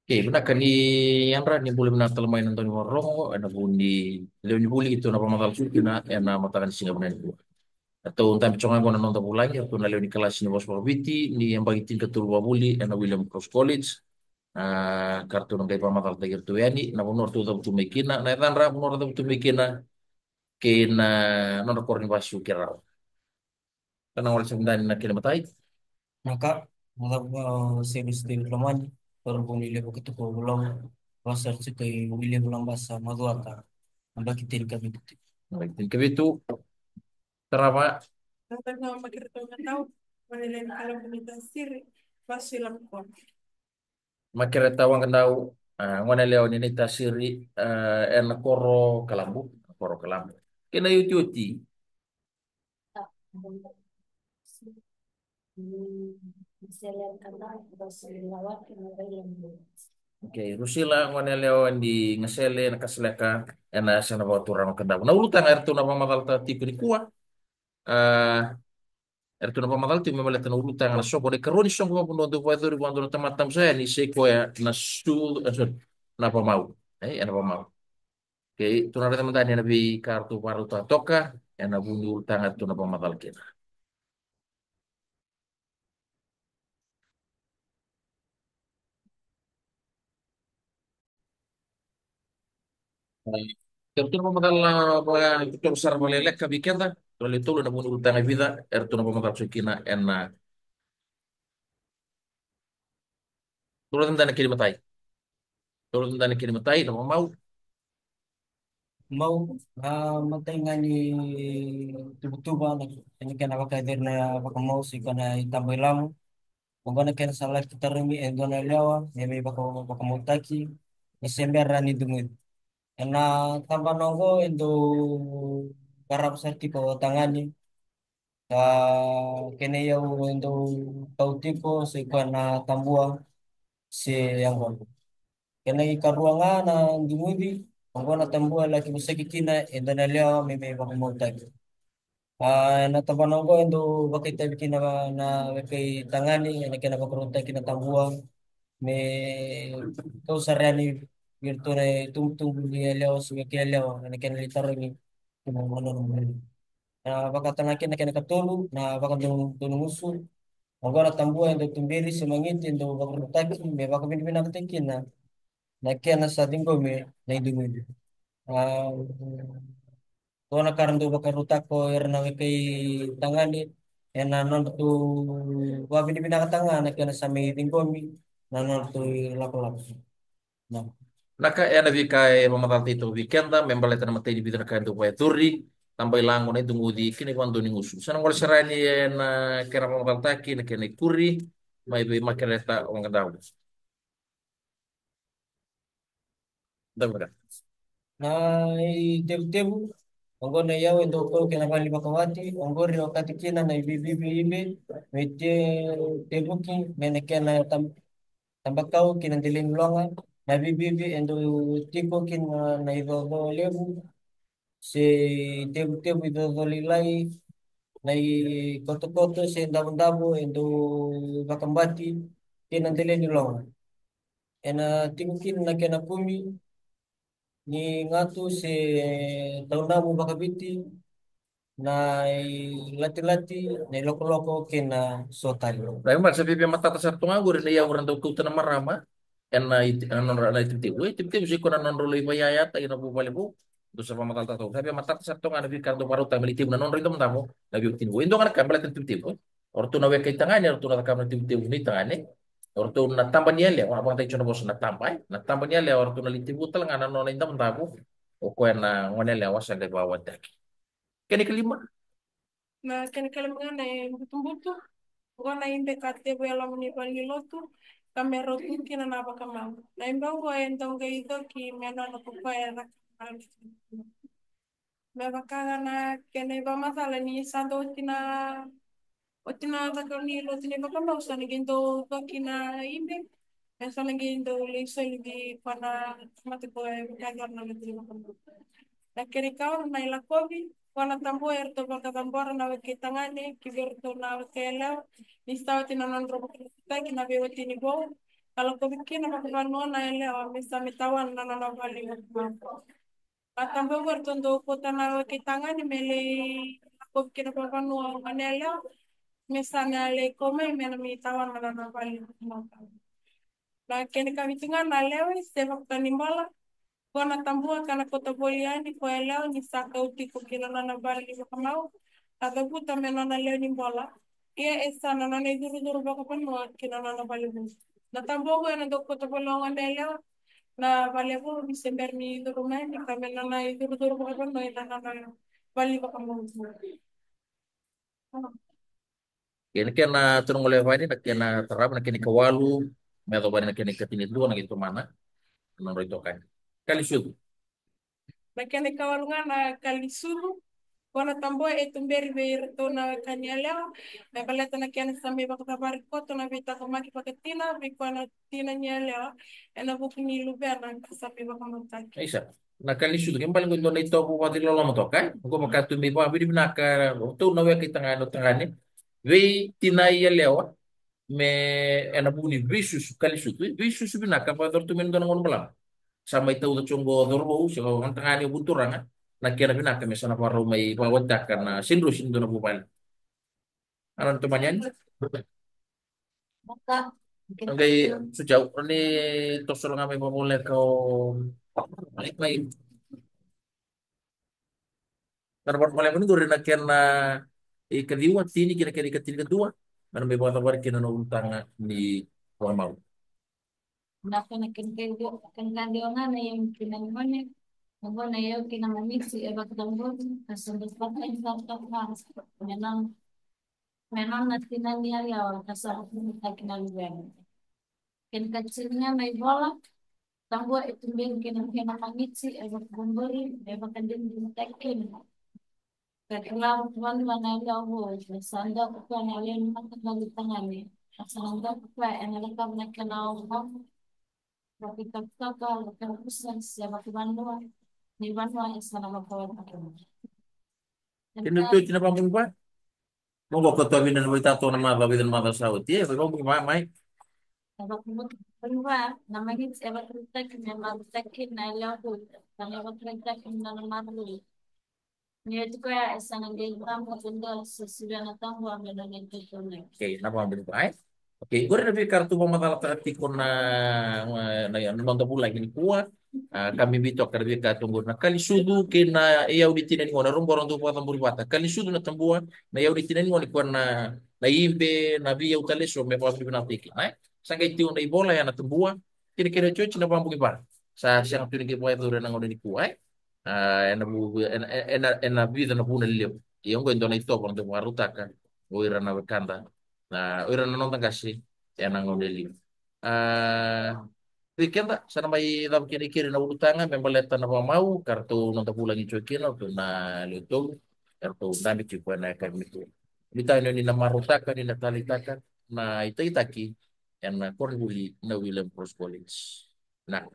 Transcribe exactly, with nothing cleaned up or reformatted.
Okay, vinaka ni yadra, ni bula vinaka tale mai na dau ni vakarorogo ena vuku ni lewe ni vuli keitou na vakamacala tiko kina ena mataka ni siga vinaka nikua. Ratou dabe tiko ga qo na noda vulagi, ratou na lewe ni kalasi ni vosa vakaviti ni yabaki tinikatolu vakavuli ena William Cross College. A, ka ratou na qai vakamacalataki iratou yani na vanua ratou cavutu mai kina, na yacadra, vanua ra cavutu mai kina, kei na nodra koro ni vakasikisi rawa. Ka na gole sa mada yani na kena imatai. Na ka, na cava, o Seri Steve Lomani, koronivuli levu katuko Vulau, vasa tiko i Wilivu Labasa, Macuata, na baki tinikavitu. Na baki tinikavitu. Tarava. Tarava, Makereta Wagadau, gone lewe ni kalabu ni Tasiri, vasu i Lamukona. Makereta Wagadau, a, gone lewe ni Tasiri, a, ena koro Kalabu, koro Kalabu. Kena iotioti. Okay, Rusila, gone lewe ni Gasele, na Kaseleka, ena yasana vakaturaga o Kadavu. Na ulutaga eratou na vakamacalataka tiko nikua. A, eratou na vakamacala tiko me baleta na ulutaga na soqo, na ikarua ni soqo vakavanua dau vakayacori vua dua na tamata tabu sa yani, se koya na su, e, sorry, na vakamau. E, ena vakamau. Okay, tou na raica mada yani ena veika ratou vakarautaka toka ena vuku ni ulutaga eratou na vakamacala kina. Eratou na vakamacala vakatotolo sara vakaleleka vei keda, tou na lewe tolu ena vuku ni ulutaga e vica eratou na vakamacala tiko kina ena Tou raica mada na kena imatai. Tou raica mada na kena imatai, na vakamau. Mau, a, matai ga ni tuvatuva, na, na kena vakayacori na vakamau, se koya na itaba i lamu. Oqo na kena sa laki tarogi e dua na yalewa, me mai vaka, vakamautaki, ni se bera ni duguci. Ena tabana oqo e dau qarava sara tiko o tagane, ka kena iyau e dau kau tiko se koya na tabua se yaqona. Kena ikarua ga na duguci, oqo na tabua e laki vosaki kina e dua na yalewa me mai vakamautaki. A, ena tabana oqo e dau vakaitavi kina na wekai tagane ena kena vakarautaki na tabua me kau sara yani vei iratou na itubutubu ni yalewa se wekai yalewa ena kena lai tarogi kina na nona bula. Na vakataga kina na kena ikatolu na vakadonui gusu. Oqo na tabua e dau tuberi se magiti e dau vakarautaki me vakavinavinakataki kina na kena sa ciqomi na idugudu. A, oqo na ka ra dau vakarautaka o ira na wekai tagane ena nodratou vakavinavinakataka ga na kena sa mai ciqomi na nodratou ilakolako. Na ka, e na veika e vakamacalataki toka vei keda me baleta na imatai ni vica na ka e dau vakayacori, taba i lago, na iduguci kei na vakadonui gusu. Sa na gole sara yani ena kena vakamacalataki na kena ikuri mai vei Makereta Wagadau. Na itevutevu, oqo na iyau e dau kau kei na vale ni vakawati, oqori e okati kina na ivivivi ibe me tevuki me na kena tabakau ki na dela ni loga. Na ivivivi e dau tiko kina na icoco levu se itevutevu, icoco lailai, na ikotokoto se davodavo e dau vakabati ki na dela ni loga. E na tiko kina na kena kumi ni gatu se taunamu vakaviti, na ilatilati, na ilokoloko kei na so tale. Raica mada, sa viavia matata sara tu ga oqori na iyau ra dau kauta na marama ena itevutevu. E, itevutevu se koya na nodrau lai vaiyayataki na vuvale vou. Dou sa vakamacalataka toka, sa via matata sara tu ga na veika ra dau vakarautaka me lai tevu na nodrau idavodavo na veiwatini vou. E dua ga na ka baleta na itevutevu, e, o ratou na wekai tagane, o ratou na cakava na itevutevu ni tagane. O ratou na taba ni yalewa, a, vakataki tiko na vosa na taba, e, na taba ni yalewa, o ratou na lai tevu tale ga na nona idavodavo o koya na gone yalewa sa qai vakawatitaki. Kena ikalima. Na kena ikalima ga na ibutubutu. Oqo na ibe ka tevu e loma ni valenilotu ka me rau tu kina na vakamau. Na ibe oqo e dau qai coki me nona ko koya e caka na me vaka ga na kena ivakamacala ni sa dau oti na, oti na caka ni lotu ni vakamau, sa na qai dau coki na ibe, e sa na qai dau lai soli vei koya na tamata ko e vakayacora na lotu ni vakamau. Na kena ikaono na ilakovi, ko na tabua eratou vakacabora na weka itagane ki vei iratou na weka yalewa ni sa oti na nodrau vakarautaki na veiwatini vou, ka lakovi kina vakavanua na yalewa me sa mai tawana na nona vale. Na tabua eratou dau kauta na weka itagane me lai lakovi kina vakavanua o gone yalewa me sa na lai kau mai me na mai tawana na nona vale. Na kena ikavitu ga na lewe se vakatanibola, ko na tabua ka na kauta voli yani ko yalewa ni sa kau tiko ki na nona vale ni vakamau, ka cavuta me nona lewe ni bola. Ia e sa na nona icurucuru vakavanua ki na nona vale vou. Na tabua ko ena dau kauta voli o gone yalewa na vale vou ni se bera ni curu mai yani ka me nona icurucuru vakavanua ena nona vale ni vakamau. Kena, kena tuna gole vani na kena tarava na kena ikawalu me yacova na kena ikatini dua na qai tomana na nodrau itokani. Kalisucu. Na kena ikawalu ga na kalisucu, ko na tabua e tuberi vei iratou na weka ni yalewa me baleta na kena sa mai vakacavari koto na veitaqomaki vakatina vei koya na tina ni yalewa ena vuku ni luvena ka sa mai vakamautaki. Isa, na kalisucu ke bale qo dua na itovo vakaciloloma toka e qo vaka tu mai vakavinavinaka o tou na weka itagane o tagane vei tina i yalewa me ena vuku ni veisusu, kalisucu, veisusu vinaka vakayacora tu mai na dua na gauna balavu. Sa mai tauca tiko qo o cauravou se o tagane o vunituraga na kena vinaka me sa na vakarau mai vakawatitaka na sidrosi ni dua na vuvale. A na tomani yani. Oka. Qai sujau ni toso la ga mai vavoleka o mai mai. Ka na vakamalai mani qori na kena ikaciwa, tini kina kena ikatini ka dua me na mai vakacavari kina na ulutaga ni vakamau. Na kena kena ikaciwa, kena ikaciwa ga na iyau kina ni gone, na gone iyau kina mamiti e vakatamburi ka sa dau vakaikataka me na me nona tina ni yalewa ka sa vakataki na luvena. Kena ikatini ga na ivola, tabua e tuberi kina kena magiti e vakabobori e vakadinadinataki kina. Ka kila vakavanua na yalewa vou ka sa dau kakua na lewe ni mataqali tagane ka sa na dau kakua ena lakava na kena oga vakaitokatoka, vakarusa se vakavanua ni vanua e sa na vakawati kina. Kena ikaono na vakabugi va. Mo qo koto vina na vaitato na maca vica na maca sa oti e vakabugi va mai. Na vakabugi va na magiti e vakaraitaki me vakaraitaki na yalewa vou ka me vakaraitaki na nona maroroi. Ni oti koya e sa na qai tabu ka dua se sivia na tabu a me nona itotonai. Okei, na vakabugi va e. Okei, qori na veika ratou vakamacalataka tiko na na na noda vulagi nikua. A ka bibi toka na veika tu qori na kalisucu kei na iyau ni tina ni gone, rau qo rau dau vakacaburi vata. Kalisucu na tabua, na iyau ni tina ni gone koya na na ibe, na veiyau tale eso me vakavinavinakataki kina e. Sa qai tiko na ivola ya na tabua kei na kena iotioti na vakabugi va. Sa sega tu ni qai vakayacori ena gauna nikua e. A ena vu ena ena ena vica na vuna lelevu. Ia oqo e dua na itovo na dau vakarautaka o ira na wekada, na o ira na noda qase ena gauna e liu. A vei keda sa na mai cava kina i keri na ulutaga me baleta na vakamau ka ratou noda vulagi tiko kina o tou na lewe tolu e ratou dabe tiko ena yakavi nikua. Ni tani ni na marautaka ni na taleitaka na itakitaki ena koronivuli na William Cross College. Na